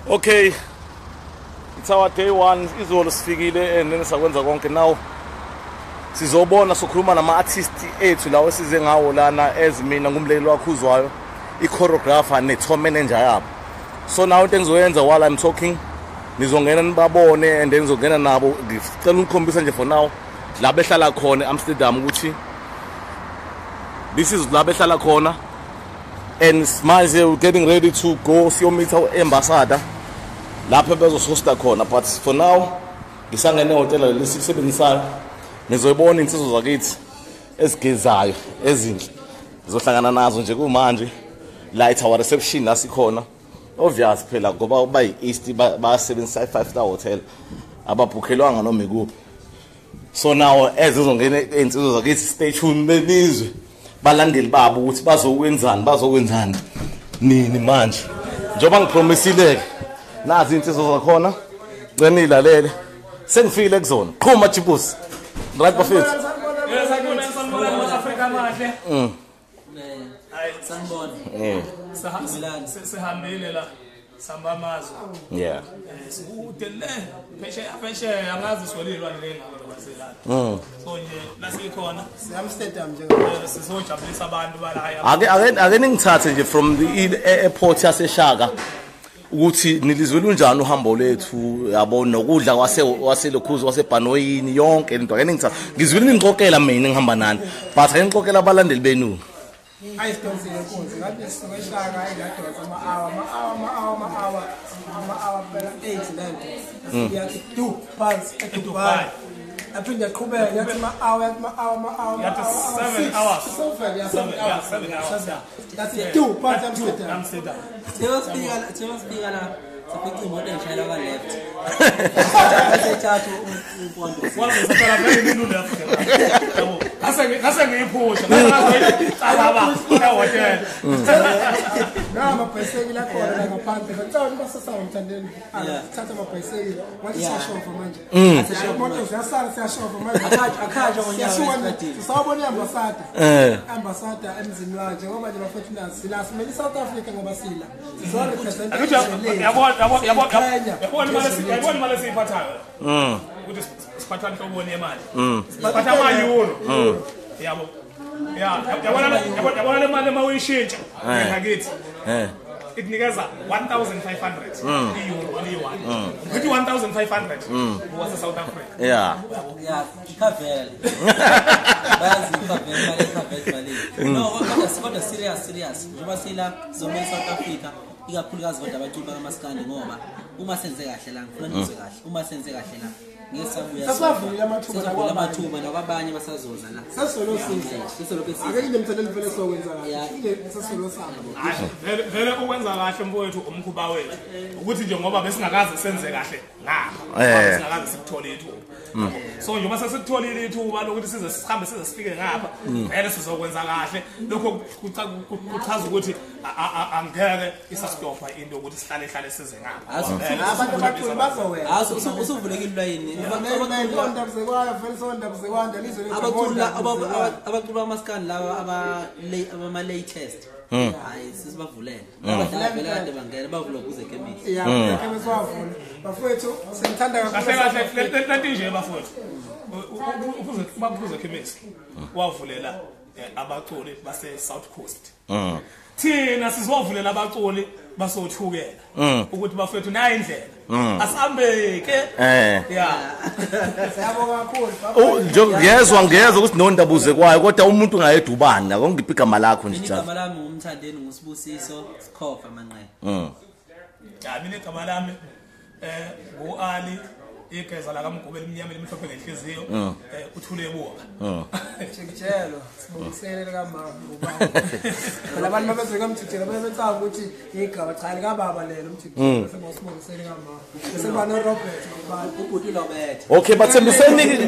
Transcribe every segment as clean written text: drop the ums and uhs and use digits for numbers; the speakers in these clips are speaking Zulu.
Okay, it's our day one. Izolo sifikile and then sakwenza konke. Now sizobona, sokhuluma nama-artist ethu lawo esize ngawo lana, as mina ngumleli wakhuzwayo, i-choreographer ne-tour manager yabo. So now into engizoyenza while I'm talking, nizongena nibabone and then ngizongena nabo. Ngicela ukukhombisa nje for now la behlala khona e-Amsterdam, ukuthi this is la behlala khona. And manje we're getting ready to go siyomeeta u-ambassador lapho bezohosta khona. But for now ngisangene ehhotela lesisebenzisayo, nizoyibona insizwa zakithi ezigezayo ezinhle, ngizohlangana nazo nje kumanje la at our reception la sikhona. Obvious phela ngoba bayi-East, bayasebenzisa i-5 star hotel, ababhukhelwanga noma ikuphi. So now as izongena iy'nsizwa zakithi, stay tuned, benizwe balandeli babo ukuthi bazokwenzani, bazokwenzani nini. Manje njengoba ngipromisile-ke, nazi iy'nsizwa zakhona, ngicela niyilalele. Sengifikile kuzona. Qhuma Chibusi, right bafethu? Sanibona, sanibona ama-Afrika amahle. Hayi. Sanibona. Dumelani. Sihambile la, sihamba amazwe. Sikude le phesheya, phesheya, angazi siwele iy'lwane ley'ngako labaselana. So nje la sikhona Amsterdam nje. Sizojabulisa abantu bala. Ake ningithathe nje from the airport yaseShaka, ukuthi nilizwele unjani uhambo lethu, yabo, nokudla kwase waselokhuzi wasebhanoyini, yonke into. Ake ningithathe, ngizwile ningixoxela mina ngihamba nani, but ake ngixoxela abalandeli benu. Ayisidonsile inkunzi ngathi sisuke eShaka, ayingadonsa ama-hour, ama-hour, ama-hour, ama-hour, ama-hour phela 8 lento. Yathi du phansi eDubai. Yaphinde yaqhubeka, yathi ama-hour, yathi ama-hour, ama-hour. Yathi ama-hour, 7 six, hours. 7, yeah, 7 Yeah, hours. 7 hours, yeah. Yathi du phansi Amsterdam. Amsterdam. Thina sifika la safica imoto engishayela kwa left. Sethatha umpondo. Wangizocela vele mina uleft. Yabo. Ngase ngiyiphusha. Ngase ehhotel. Na amabhayisekile akhona la ngaphandle. Ngicabanga ukuthi basasala mthandeni. Thatha amabhayisekile. Wathi siyashova manje. Imoto ziyasala, siyashova manje. Akhatsha ngonyawo Siyasuka esitradini. sisawubona i-ambassador. Ambassador emzini wakhe, njengoba nje bafethu nazi sila simele i-South Africa ngoba sila. Sizo-represent Akuthi yabona, yabona imali esiyiphathayo. Ukuthi siphatha inhloboni yemali. Siphatha ama-euro. Yabo. Ya, yabona le mali uma uyishintsha ngakithi. Ikunikeza 1500 i-euro eliyi-1. Ukuthi 1500 wase South Africa. Yeah, ikhavele. Bayazi ikhavele, imali ikhavele imali. No, kodwa serious, serious. Njengoba sila sizomela South Africa, ikakhulukazi kodwa abaculi bakamaskandi, ngoba uma senze kahle la, ngifuna nizwe kahle. Uma senze kahle la, ngeke sabuya. Sasivulile amathuba Sasivulile nakwabanye. amathuba nakwabanye basazoza la. Sasolo siza. Sisolokhu esiza. Ake nje mthandeni vele sokwenza kahle. Nje sasolo sabo. Hayi, vele ukwenza kahle mfowethu umkhuba wethu. Ukuthi nje ngoba besingakaze senze kahle ngapha. Besingakaze sikuthole ithuba. So njengoba sesikutholile ithuba lokuthi size sihambe size sifike ngapha, vele sizokwenza kahle. Lokho kuchaza ukuthi angeke isastopha into ukuthi sihlale hlale size ngapha. Vele Abantu abaculi bazowela. Awu, usuvulekile ulayini. Ondaba zekwayo vele, sondaba zekwanda lizwe lethu. Abaculi bamaskandi laba abama latest. Hayi, sisibavulele. Abadala vele kade bangena bavula kuze ekhemisi. Ya, ekhemisi wavula. Bafowethu, sengithanda Kahle kakhulu. kahle lento nje bafowethu. Uphuze baphuze ekhemisi. Wavulela abaculi base South Coast. Thina sizovulela abaculi basothukela ukuthi bafethu nayi indlela. Asihambeke. Yeah. Siyabonga kakhulu. Oh, nje ngiyezwa ukuthi nondabuze kwayo, kodwa umuntu ungayedwa ubani la ngiphi igama lakho nje Mina njalo. igama lami ngumthandeni, nguSibusiso Sikhova Manqele. Ya, mina igama lami ngu-Ali igeza la kaMgube elimnyama elimhlophe ngenhliziyo, uthule buka. Jikijelo, sibongisele kamama ngubaba. Phela abantu babezwe kamjikijelo bebecanga ukuthi igaba cha likababa lelo umjikijelo, sebosibongisele kamama. Bese kuba no Robert ngubaba. Ubhuti Lobethe. Okay,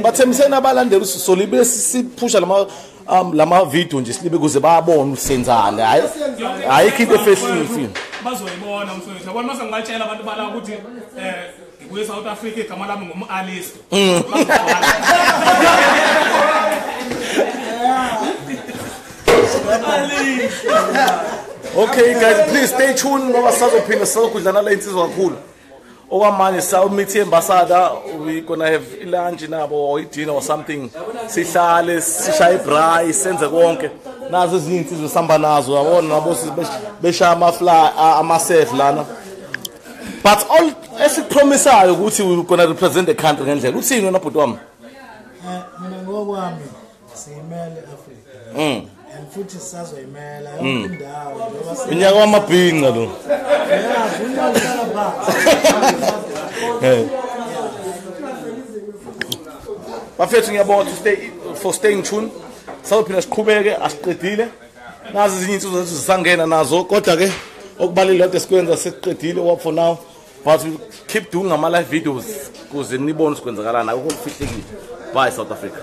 bathembiseni abalandeli ukuthi solibe siphusha lama video nje silibe kuze bayabone ukuthi senzani. Hayi, ayikho into efehliwe. Bazoyibona mfowethu. Yabona mase ngibatshela abantu bala ukuthi ngibuye South Africa, igama lami ngum-Alisto. Ali. Okay guys, please stay tuned ngoba sisazophinda sizokudlana la insizwa kakhulu. Okwamanje sawumeet ambassador, we gonna have lunch nabo or dinner or something. Sihlale sishaye braai senze konke. Nazo ezinye insizwa sihamba nazo yabona nabo beshaya ama fly ama safe lana. But all esikupromisayo ukuthi we gonna represent the country ngendlela. Uthini wena bhuti wami? Mina ngokwami siyimele Africa. And futhi sisazoyimela yonke indawo njengoba Unyaka wamabhinca lo. Yeah, unyaka phansi. Bafethu ngiyabonga to stay for staying tuned. Sawuphinda siqhubeke asiqedile. Nazi izinye insizwa zethu zisangena nazo kodwa ke okubalile kade sikwenza sesiqedile what for now. But we keep doing ama live videos kuze nibone sikwenzakalana akukho kufihlekile. Bye South Africa.